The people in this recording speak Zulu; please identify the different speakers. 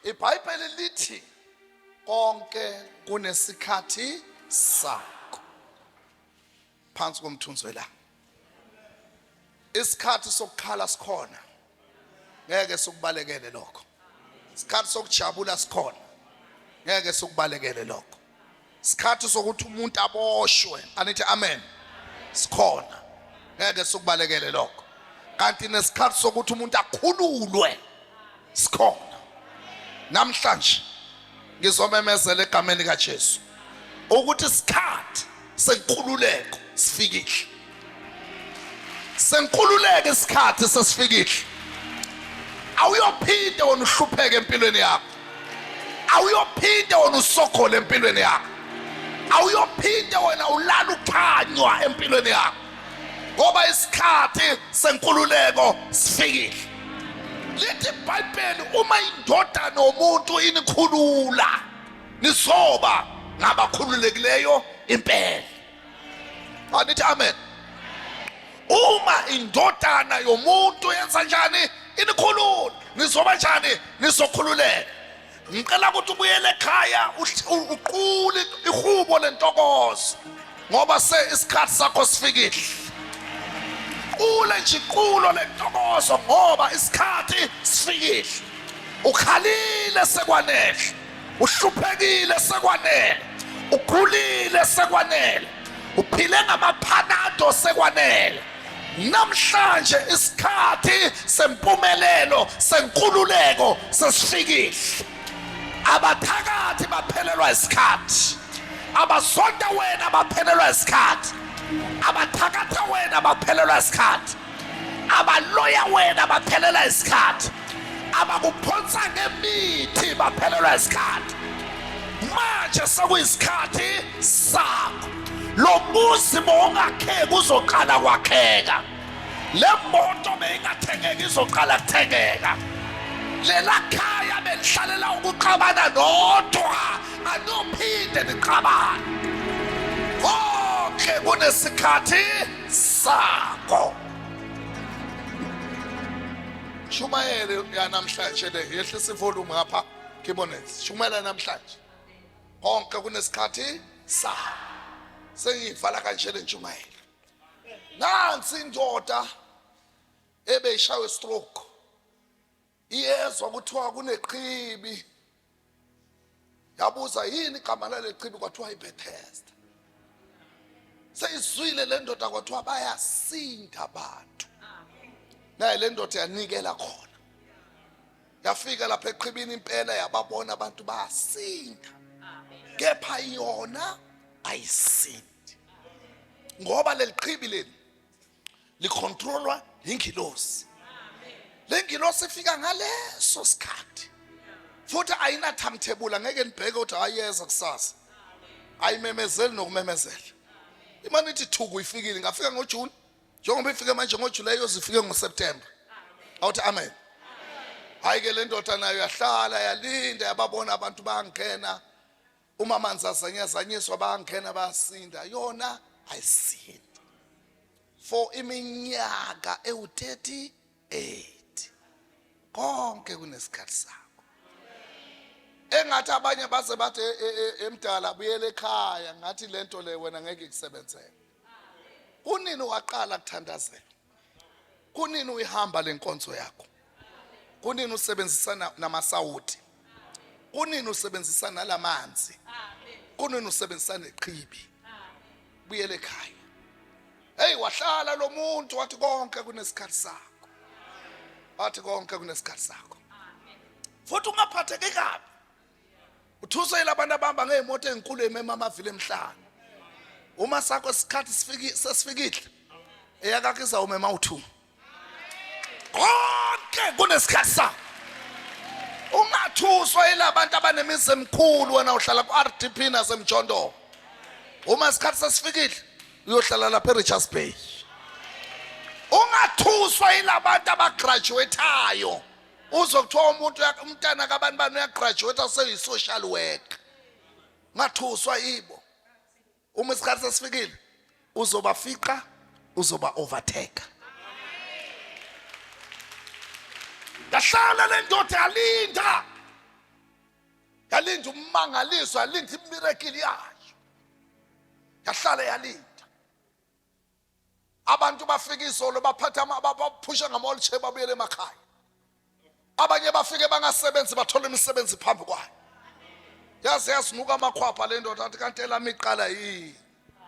Speaker 1: IBhayibheli lithi konke kunesikhathi sakho phansi komthunzi welanga. Isikhathi sokukhala sikhona, ngeke sikubalekele lokho. Isikhathi sokujabula sikhona, ngeke sikubalekele lokho. Isikhathi sokuthi umuntu aboshwe, anithi amen, sikhona, ngeke sikubalekele lokho. Kanti nesikhathi sokuthi umuntu akhululwe sikhona. Namhlanje ngizomemezela egameni kaJesu ukuthi isikhathi senkululeko sifikile. Senkululeko isikhathi sesifikile. Awuyophinde wena uhlupheke empilweni yakho. Awuyophinde wena usogole empilweni yakho. Awuyophinde wena ulala ukhanywa empilweni yakho. Ngoba isikhathi senkululeko sifikile. Lithi iBhayibheli uma indodana yomuntu inikhulula nizoba ngabakhululekileyo impela. Anithi amen. Uma indodana yomuntu yenza njani inikhulula nizoba njani nizokhululeka. Ngicela ukuthi ubuyele ekhaya uqule ihubo lentokozo ngoba se isikhathi sakho sifikile. Qule nje iqulo lentokozo ngoba isikhathi sifikile. Ukhalile sekwanele, uhluphekile sekwanele, ukhulile sekwanele, uphile ngamaphanado sekwanele. Namhlanje isikhathi sempumelelo senkululeko sesifikile. Abathakathi baphelelwa isikhathi, abazonda wena baphelelwa isikhathi, abathakatha wena baphelelwa isikhathi, abaloya wena baphelelwa isikhathi, abakuphonsa ngemithi baphelelwa isikhathi. Manje sekuyisikhathi sakho. Lo muzi bowungakheki uzoqala kwakheka. Le moto beyingathengeki izoqala kuthengeka. Lela khaya belihlalela ukuxabana nodwa anophinde nixabane. Konke kunesikhathi sakho. Shumayele yanamhlanje le yehlisa ivolume ngapha ngibone. Shumayela namhlanje. Konke kunesikhathi sakho. Sengiyivala kanje le ntshumayelo. Nansi indoda ebeyishawe stroke. Iyezwa kuthiwa kuneqhibi. Yabuza yini igama lalechibi kwathiwa iBethesda. Seyizwile le ndoda kwathiwa bayasinda abantu. Naye le ndoda yanikela khona. Yafika lapha eqhibini impela yababona abantu bayasinda. Kepha yona ayisindi. Ngoba leli qhibi leli licontrolwa yingilosi. Le ngilosi ifika ngaleso sikhathi. Futhi ayina timetable, ngeke nibheke ukuthi ayeza kusasa. Ayimemezeli nokumemezela. Imane ithi thuku ifikile, ngafika ngoJune. Njengoba ifike manje ngoJuly yoze ifike ngoSeptember. Awuthi amen. Hayi ke le ndoda nayo yahlala yalinda yababona abantu bangena uma amanzi azanyazanyiswa bangena bayasinda yona ayisindi for iminyaka ewu-38. Konke kunesikhathi sakho. Engathi abanye baze bathi emdala buyele ekhaya, ngathi lento le wena ngeke ikusebenzele. Kunini waqala kuthandazela? Kunini uyihamba lenkonzo yakho? Kunini usebenzisana namasawuti? Kunini usebenzisana nalamanzi? Kunini usebenzisana neqhibi? Buyele ekhaya. Hey, wahlala lo muntu wathi konke kunesikhathi sakho. Wathi konke kunesikhathi sakho. Futhi ungaphatheki kabi. Uthusela abantu abahamba ngey'moto ey'nkulu emema amavili emhlane. Uma sakho isikhathi sifiki sesifikile eyakakho izawumema u-2. Konke kunesikhathi sakho. Ungathuswa yilabantu abanemizi emikhulu wena uhlala ku-RDP nasemjondolo. Uma isikhathi sesifikile uyohlala lapha eRichards Bay. Ungathuswa yilabantu abagraduateayo. Uzwe kuthiwa umuntu umntana kabani bani uyagraduate seyi-social work. Ngathuswa yibo. Uma isikhathi sesifikile uzobafica, uzoba overtake. Yahlala le ndoda yalinda. Yalinda ummangaliso, yalinda i-miracle yayo, yahlala yalinda. Abantu bafika izolo, baphatha, baphusha ngama-wheelchair, babuyele emakhaya. Abanye bafike bangasebenzi, bathola imisebenzi phambi kwayo. Yaze yasinuka amakhwapha le ndoda, athi, "Kanti elami iqala yini?"